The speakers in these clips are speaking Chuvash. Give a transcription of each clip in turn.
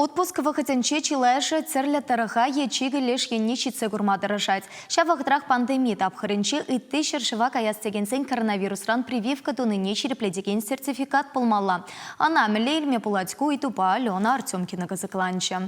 Отпуск вӑхӑтӗнче чылайӑшӗ тӗрлӗ тӑрӑха е чикӗ леш енне ҫитсе курма тӑрӑшать. Ҫав вӑхӑтрах пандеми тапхӑрӗнче ытти ҫӗршыва каяс текенсен коронавирусран прививка тунине ҫирӗплетекен сертификат пулмалла. Ӑна мӗнле илме пулать ку ыйтупа Алена Артемкина кӑсӑкланчӗ.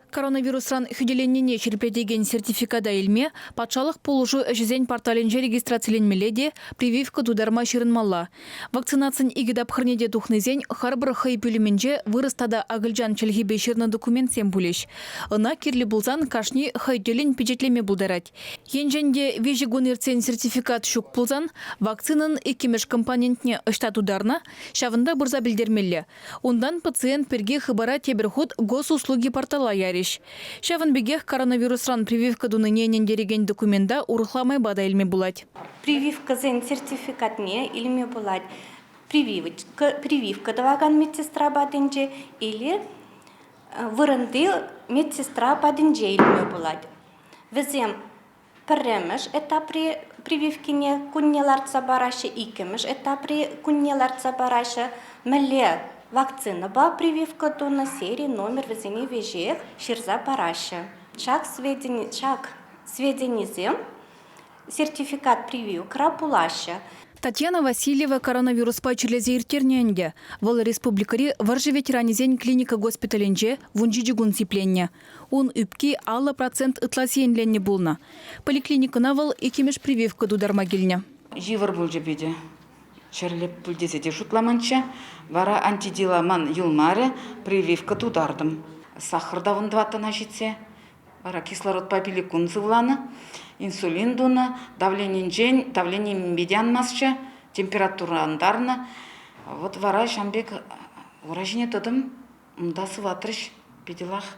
Коронавирусран хӳтӗленнине ҫирӗплетекен сертификата илме патшалӑх пулӑшу ӗҫӗсен порталӗнче регистрациленмелле те прививка тутарма ҫырӑнмалла. Вакцинацин икӗ тапхӑрне те тухнисен харпӑр хӑй пӳлӗмӗнче вырӑс тата акӑлчан чӗлхипе ҫырнӑ документсем пулӗҫ. Ӑна кирлӗ пулсан кашни хӑй тӗллӗн пичетлеме пултарать. Енчен те виҫӗ кун иртсен сертификат ҫук пулсан вакцинӑн иккӗмӗш компонентне ӑҫта тутарнӑ, ҫавӑнта пырса пӗлтермелле. Унтан пациент пирки хыпара тепӗр хут Госуслуги портала ярӗҫ. Ҫавӑн пекех коронавирусран прививка тунине ӗнентерекен документа урӑхла майпа та илме пулать. Прививкӑсен сертификатне илме пулать. Прививка тӑвакан медсестра патӗнче или вырӑнти медсестра патӗнче илме пулать. Вӗсем пӗрремӗш этапри прививкине кунне лартса параҫҫӗ, иккӗмӗш этапри кунне лартса параҫҫӗ. Мӗнле вакцинӑпа прививка тунӑ сери номер вӗсене веҫех ҫырса параҫҫӗ. Ҫак сведени, ҫак сведенисем сертификат прививкӑра пулаҫҫӗ. Татьяна Васильева коронавируспа чирлесе ирттернӗ ӗнтӗ. Вӑл республикӑри вӑрҫӑ ветеранӗсен клиника госпиталӗнче 17 кун сипленнӗ. Ун ӳпки 50% ытла сиенленнӗ пулнӑ. Поликлиникӑна вӑл иккӗмӗш прививка тутарма килнӗ. Йывӑр пулчӗ питӗ. Чӗрлӗ пуль тесе те шутламанччӗ. Вара антидела ман юлмарӗ, прививка тутартӑм. Сахӑр та вунтӑваттӑна ҫитсе. Вара кислородпа пилӗк кун сывланӑ, инсулин тунӑ, давленинчен, давлени те анмастчӗ, температура антарнӑ. Вот вара ҫавӑн пек ура ҫине тӑтӑм. Унта сыватрӗҫ питӗлах.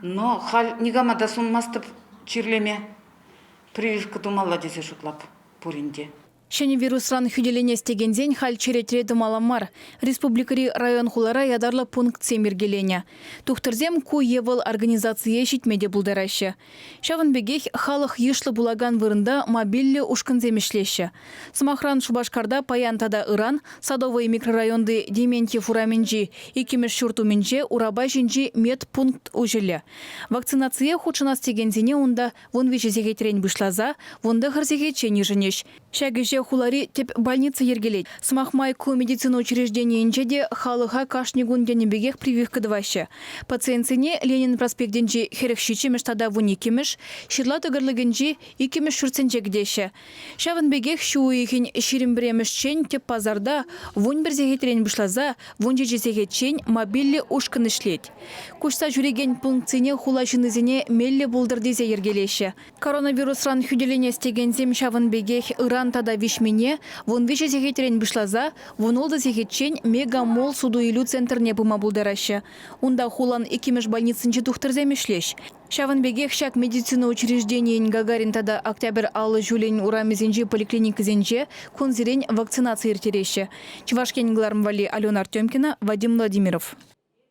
Но халь никама та сунмастӑп чирлеме. Прививка тумалла тесе шутлап пурин те. Ҫӗнӗ вирусран хӳтӗленес текенсен халь черетре тӑмалла мар. Республикӑри район-хулара ятарлӑ пунктсем йӗркеленӗ. Тухтӑрсем ку е вӑл организацие ҫитме те пултараҫҫӗ. Ҫавӑн пекех халӑх йышлӑ пулакан вырӑнта мобильлӗ ушкӑнсем ӗҫлеҫҫӗ. Сӑмахран, Шупашкарта паян тата ыран Садовый микрорайонти Дементьев урамӗнчи иккӗмӗш ҫурт умӗнче урапа ҫинчи медпункт уҫӑлӗ. Вакцинацие хутшӑнас текенсене унта 13 сехетрен пуҫласа 19 сехетчен йышӑнӗҫ. Ҫак ӗҫе хулари тӗп больница йӗркелет. Сӑмах май, ку медицина учрежденийӗнче те халӑха кашни кун тенӗ пекех прививка тӑваҫҫӗ. Пациентсене Ленин проспектӗнчи 47-мӗш тата 12-мӗш, Ҫырла тӑкӑрлӑкӗнчи иккӗмӗш ҫуртсенче кӗтеҫҫӗ. Ҫавӑн пекех ҫу уйӑхӗн 21-мӗшчен тӗп пасарта 11 сехетрен пуҫласа 17 сехетчен мобильлӗ ушкӑн ӗҫлет. Куҫса ҫӳрекен пунктсене хула ҫыннисене меллӗ пултӑр тесе йӗркелеҫҫӗ. Коронавирусран хӳтӗленес текенсем ҫавӑн пекех ыран тата виҫмине 13 сехетрен пуҫласа 16 сехетчен Мегамолл суту-илӳ центрне пыма пултараҫҫӗ. Унта хулан иккӗмӗш больницинчи тухтӑрсем ӗҫлӗҫ. Ҫавӑн пекех ҫак медицина учрежденийӗн Гагарин тата Октябрь 50 ҫулӗн урамӗсенчи поликлиникӑсенче кунсерен вакцинаци ирттереҫҫӗ. Чӑваш Ен кӑларӑм валли Алена Артемкина, Вадим Владимиров.